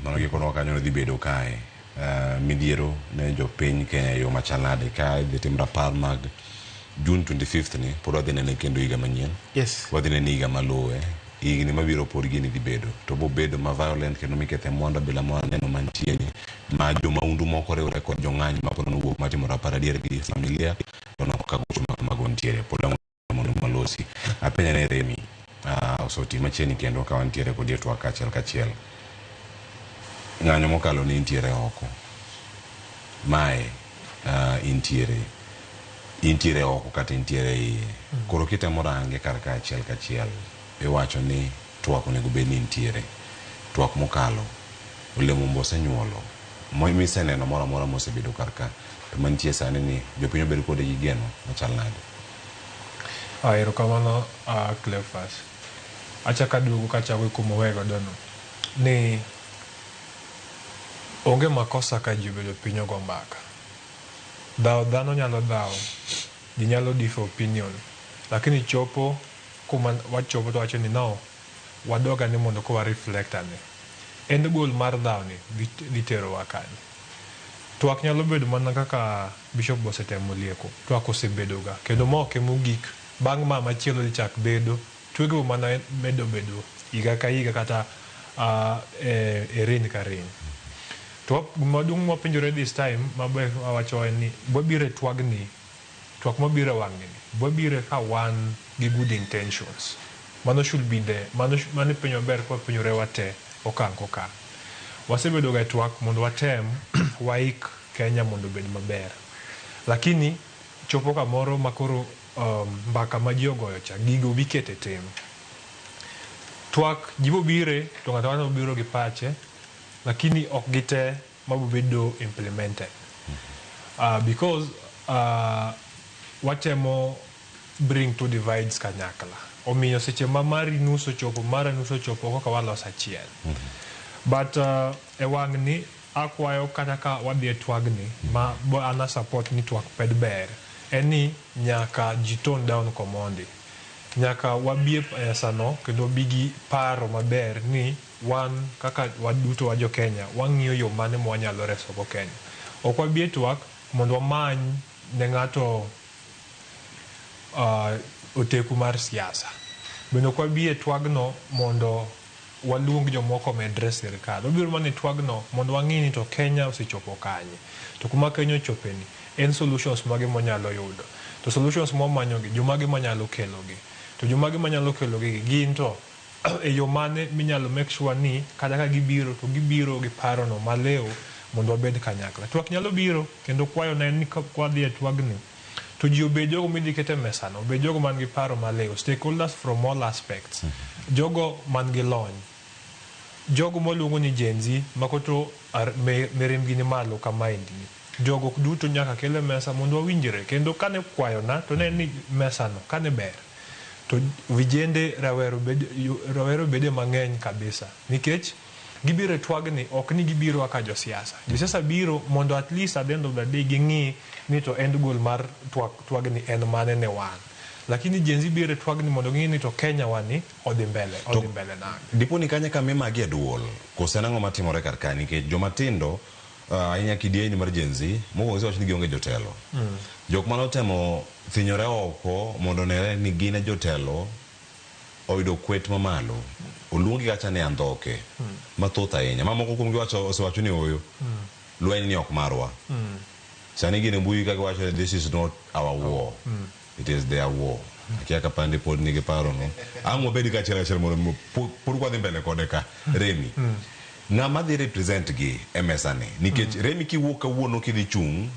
Mano gikonwa kanyo dhi bedo kae. Midhiero ne jopiny Kenya e yo machal nade ka idhi tim rapar mag June 25th ni pod wadhi nene kendo higa manyien. Wadhi nene higa maluwe. Higni mabiro pod gini dhi bedo. To bobedo ma violent kendo mikethe mwandu abila ma waneno mantie ni ma jomaundu moko riwre kod jong'any ma pod nowuok matimo rapar adier gi familia to noko ka gocho ma kamago nitiere. Pod ang' mondo malosi. Apenja ne Remi osoti machiegni kendo ka wantiere kodi e twak achiel kachiel. Ng'anyo mokalo ni intiere oko. Mae intiere intiere oko kata intiere iye. Koro kitemo range kar ka achiel kachiel iwacho ni twak onego bed ni nitiere. Twak mokalo olemo mosenyuolo miseneno moro amora mosebedo kar ka to mantie sani ni jopiny obed kode gi geno machal nade? Erokamano Cleophas. Achako aduogo kachako kuma owe godo no. Ni onge makosa ka ji obedo piny ogo mbaka. Dhawo dhano nyalo dhawo, ji nyalo differ opinion, lakini chopo kuma wachopo to wacho ni no, wadog ane mondo ko wa reflect ane. End goal mar dhawo ni dhi terowa kanye. Twak nyalo bedo mana kaka Bishop be osetemo lieko. Twak osebedo ga kendo ma ok e mogik. Bang' ma machielo dhi chak bedo. Twege bo mana medo bedo higa ka higa kata e reign ka reign. To gima duong' mwapenjore this time maber wawacho en ni wabiro e twagni, twak mabiro e wang'ni ni, wabiro ka wan gi good intentions. Mano should be the, mano, mano e penjo maber ka wapenjore wate okang' kokang'. Wasebedo ga e twak mondo watem waik Kenya mondo obed maber. Lakini chopo kamoro ma koro mbaka ma ji ogoyo cha, gigo be iketo e tim. Twak ji bobire to ng'ato ang'ata bobiro gi pache, lakini ok gite mabobedo implemented. Because watemo bring two divides kanyakla. Omiyo seche ma mari nus ochopo, mara nus ochopo, koka waloso achiel. But e wang'ni akwayo kata ka wadhi e twagni ma bo an a support ni twak ped ber, en ni nyaka ji tone down komondi. Nyaka wabi e mesa no kendo wabi gi paro maber ni wan kaka waduto wa jo Kenya wang'iyo yo mane ma wanyalo reso go Kenya. Ok wabi e twak mondo wamany ne ng'ato oteku mar siasa. Bende ok wabi e twagno mondo waluong jomoko omedre sirkal. Wabiro mana e twagno mondo wang'i ni to Kenya osechopo kanye. To kuma Kenya ochope ni, en solutions mage mwanyalo yudo. To solutions mwamanyo gi, jomage manyalo kelo gi. To jomage manyalo kelo gi gin to e yo mane minyalo make sure ni kata ka gibiro to gibiro gi paro no maliw mondo wabed kanyakla. Twak nyalo biro kendo kwayo na en ni ka wadhi e twagni to ji obed jogo midhi ket e mesa no, obed jogo man gi paro maliw, stakeholders from all aspects. Jogo man gi lony, jogo mwaluongo ni Gen Z makoto mirimbgi ni malo kamaendi ni. Jogo duto nyaka kel e mesa mondo wawinjre. Kendo kane kwayona to ne en ni mesa no kane ber to vijende rawere obede mang'eny kabisa. Nikech gibiro e twagni ok ni gibiro kaka josiasa. Josiasa biro mondo at least at the end of the day ging'i ni to end goal mar twak, twagni en mane ne wan. Lakini Gen Z biro e twagni mondo ging'i ni to Kenya wani odhi mbele, odhi mbele nade. Dipo ni kanye kama imagi e duol, koso en ang'o matimore kar ka? Nikech joma tindo ahinya kidieny mar Gen Z, mokwongo isewacho ni gionge jotelo. Jok mane otemo thinyore oko mondo onere ni gin e jotelo oyudo kwet mamalo. Oluongi kacha ni andhoke mathoth ahinya. Mamoko kuomgi wacho, osewacho ni ooyo, lweny ni ok marwa. Sani gin e mbui ka giwacho ni this is not our war. It is their war. Akia ka pandi pod nigi paro no. Ang' wabed ka achiel achiel mondo pod kwadhi mbele kode ka. Remi. Ng'ama dhi represent gi e mesa ni. Nikech Remi kiwuok kawuono kidhi chung'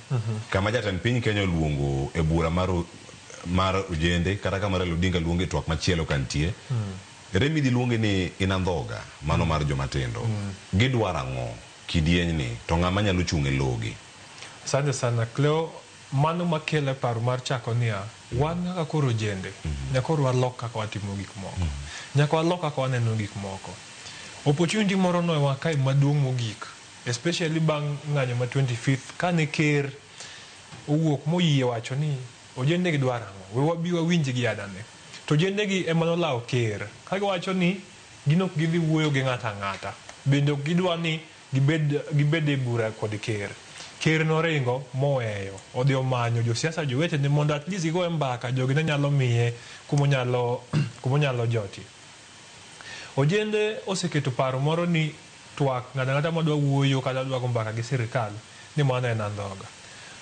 kama jatend piny Kenya oluongo e bura mar mar ojende kata kama Raila Odinga luongo e twak machielo ka nitie. Remi dhi luonge ni in andhoga mano mar joma tindo. Gidwaro ang'o kidieny ni to ng'ama nyalo chung' e logi? Asante sana Cleo, mano makelo e paro mar chako niya, wan kaka koro ojende, nyaka koro walok kaka watimo gik moko. Nyaka walok kaka waneno gik moko. Opportunity moro noewa kae maduong' mogik, especially bang' ng'anyo ma 25th kane ker owuok moyie wacho ni ojende gi dwaro ang'o, we wabi wawinj gi adane. To ojende gi ema nolawo ker ka giwacho ni gin ok gidhi wuoyo gi ng'ato ang'ata. Bende ok gidwa ni gibed gibed e bura kod ker. Ker noringo moweyo odhi omanyo josiasa jowetene mondo at least gigoye mbaka jogi ne nyalo miye kumonyalo kumonyalo jotie. Ojende oseketo paro moro ni twak ng'ato ang'ata madwa wuoyo kata dwa go mbaka gi sirikal ni mano en andhoga.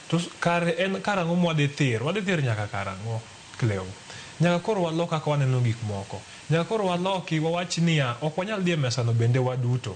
To kare en karang'o mwadhi thir? Wadhi thir nyaka karang'o, Cleo? Nyaka koro walok kaka waneno gik moko. Nyaka koro waloki wawach niya, ok wanyal dhi e mesano bende waduto.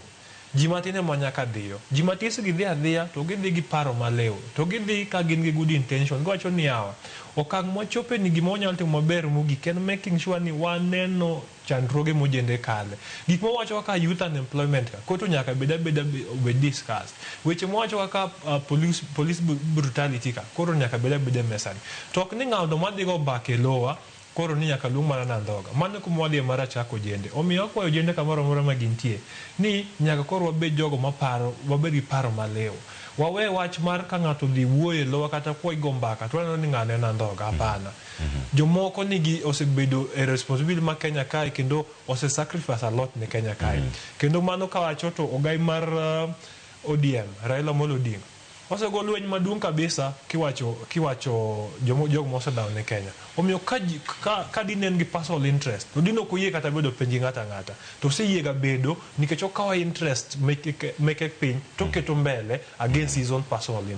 Ji matin ema nyaka dhiyo. Ji matis gi dhi adhiya to gidhi gi paro maliw. To gidhi ka gin gi good intention. Giwacho ni yawa, okang' mwachope ni gima wanyalo timo maber mogik en making sure ni waneno chandruoge mojende kale. Gik mwawacho kaka youth unemployment ka, koro nyaka bed abeda obed discussed. Weche mwawacho kaka police brutality ka, koro nyaka bed abeda e mesani. To ok ni ng'ado madhi go mbaka e lowa, koro ni nyaka luong mana Nandhoga. Mano e kuma wadhiye marach kaka ojende. Omiyo akwayo ojende kamoro amora ma gintie, ni nyaka koro wabed jogo maparo, wabed gi paro maliw. Wawe wach mar ka ng'ato odhi wuoyo e lowa kata kwa igo mbaka to waneno ni ng'ano en andhoga. Hapana. Jomoko nigi osebedo e responsibility ma Kenya kae kendo ose sacrifice a lot ne Kenya kae. Kendo mano kawacho to ogai mar ODM, Raila Amolo Odinga, osego lweny maduong' kabisa kiwacho jogo mosedhawo ne Kenya. Omiyo ka dine en gi personal interest, to dine ok oyie kata bedo piny gi ng'ato ang'ata. To oseyiega bedo nikech okawo interest meke piny to oketo mbele against his own personal interest.